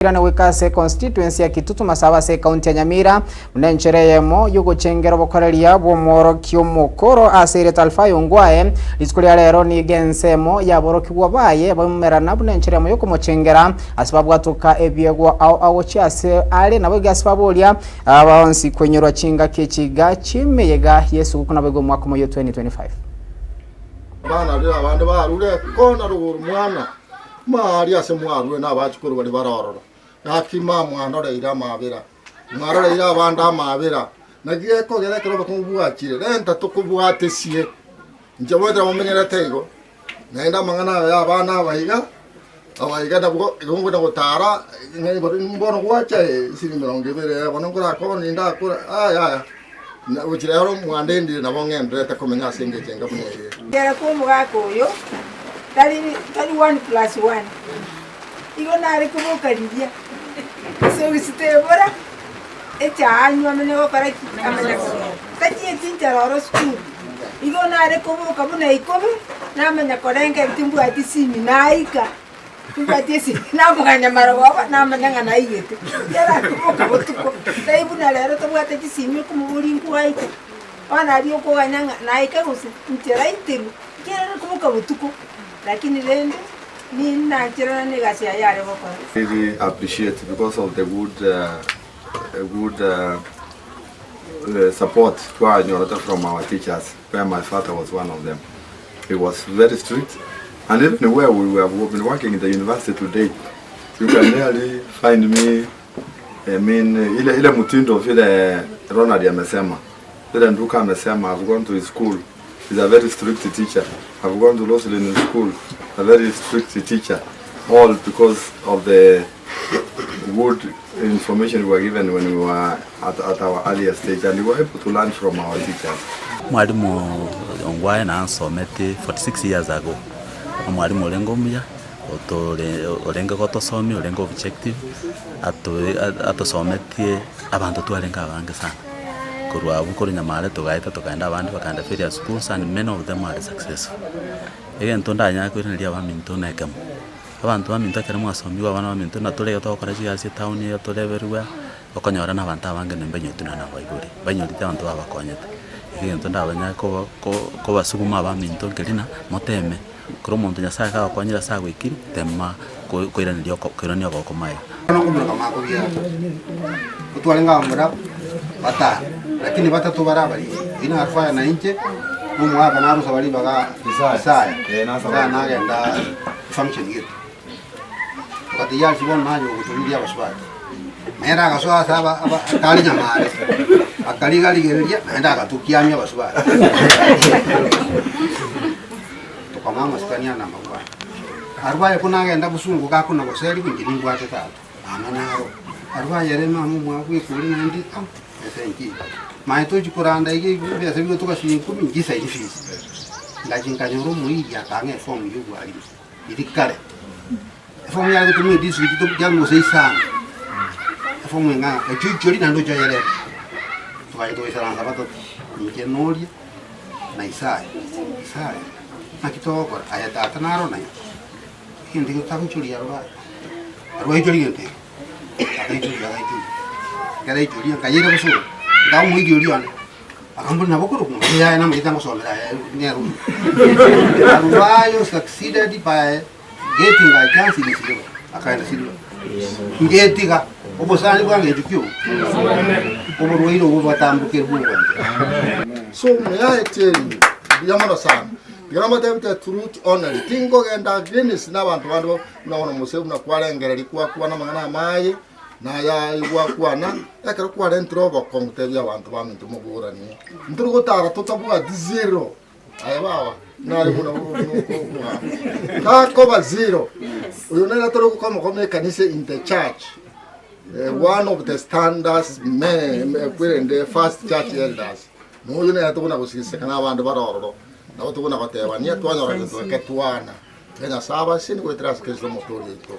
Irane goika ase constituency ya Kitutu Masaba ase ekaunti ya Nyamira buna enchera eyemo y'ogochengera obokoreria bw'omworokia omokoro ase erieta Alfayo Ongwae. Rituko ria rero nigo ensemo y'aborokigwa baye baumerana buna enchera eyemo y'okomochengera ase babwatoka ebiegwa ao ao gochia ase are naboigo ase baboria bonsi koinyorwa chingaki echi iga chi'emeyega y'esuguku naboigo omwaka omoyia o 2025. Abana riria abande barure kona rogoro mwana. Maaria ase mwarure nabachukuru baria bare ororo, gaki mamwanoreire amaabera, mwaroreire abande amaabera. Naki gekogera ekero obokong'u bwachire, renta tokobwatesie. Inche boetera momenyerete igo, naende amang'ana aya y'abana aba iga, aba iga nabwo igo ngocha gotara, ng'a igoro mbono gwacha ee, esiri emerongo ebere ee bono nkorakore nindakore, yaya, na gochia rero mwandendire nabo ng'endererete komenya ase engencho enga buna eye. Kera kw'omogaka oyo tari tari one plus one, igo nare koboka riria, esogisi tebora, echaanywa amanye gokora ki? Amanye kogenda. Tachieti nchara oro sukuru, igo nare koboka buna ikomi, namanya korengereria timbwati simi naika, timbwati esimi namoganya marogoba namanya ng'a naigete, ekiagera akoboka botuko, tari buna rero tobwate chisimi okomoboria nkwaika. Bono aria okoganya ng'a naike gose inche raiterwe, ekiagera koboka botuko, lakini rende ninancherana negasi yaye are gokora. Really appreciate because of the good good support twanyorete from our teachers where my father was one of them. He was very strict and even where we have been working in the university today you can rarely find me I mean, ile ile mtindo vile Ronald amesema, vile Nduka amesema, I've gone to his school. He's a very strict teacher. I've gone to Roslyn school, a very strict teacher. All because of the good information we were given when we were at, at our earlier stage and we were able to learn from our teachers. Mwalimu Ongwae nansometi 46 years ago, omwalimu orenge omuya. Otore orenge gotosomia orenge objective, ato atosometie abanto twarenge abange sana. Korwa abwo korwa nyamare togaeta tokaenda abande bakaenda various schools and many of them are successful. Egento ndanyare koiraneria abaminto na ekemo, abanto baminto ekero mwasomigwe abana baminto na tore iga togokora chigasi etown iga tore everywhere, okonyora na abanto abange na mbanyotwe nonye na abaibori, mbanyotete abanto babakonyete. Egento ndabanyare koba ko kobasuguma abaminto nkeri ng'a moteme. Kera omonto Nyasae kagokonyire ase agoikire, tema koiraneria koirania ogokomaega. Bono nkomiroka makobiara, otwarenge abamura batano, lakini batato bare abariri, oyio na Alfayo na inche, na omogaka narosaba ribaga Isaya, Isaya nagenda efunction gete. Ogatiyia ase bono naye ogotomiria abasubati. Nere agasoa ase aba aba akare nyamare, akariga-rigereria naende agatokiamia abasubati. Tokamoa amasikani ane amabwana. Arwe aye buna agenda bosungu gakona goserigwa inche nimbwate tata, mama naro. Arwe aye ere mama omwabo bwekori naende au, besa enki. Manye tochi koranda iga ebesa bigotoka shilingi ikomi nchisaini fees. Ngachia nkanyora omoiri akang'a eform ya obwarimu. Riria kare, efomu yare gotumwa edistrict to yare gose isano, efomu eng'ao, echio ichori naende oche oyerete. Togacha togaikaransa batato, inche na oria, na Isaya, Isaya, naki togokora? Aye tata naro naye, egento ekio totagoichoria aroro aye, aroro aichorie gento eke, agaichoria agaichoria, ekero aichoria nkayeira bosongo, nkaa omoiri oria one. Akamboria, Nabo korokwa ng'a? Yaya namanyete ngosomera aya nere omuya. Arubayo succeeded by getting a chance in Silver. Akaenda Silver. Ngetiga obosani bwangencho ki obo? Oborwaire obo bwatambokire bw'obwanchani. So meaete eri mbuya mono sana. Tiga namotebete truth only. Tingogenda against nabanto bande buna bono mose buna kwarengereria kwakwana amang'ana amaye. Na aya gwakwana, ekero kwarentire obokong'u tebia abanto baminto moboranie, Ntori gotara totabwati zero. Aye baba, nare buna okogamba. Takoba zero. Oyo nere tore gokomokoma ekanisa in the church. Eh, one of the standards men, eh, kwerende first church elders. Noyo nere tokona gosigiseka na abande bare ororo. Nabo tokona gotebania twanyora gento eke twana. Tiga Nyasae abasesenie goetera ase Kristo omotoori oito.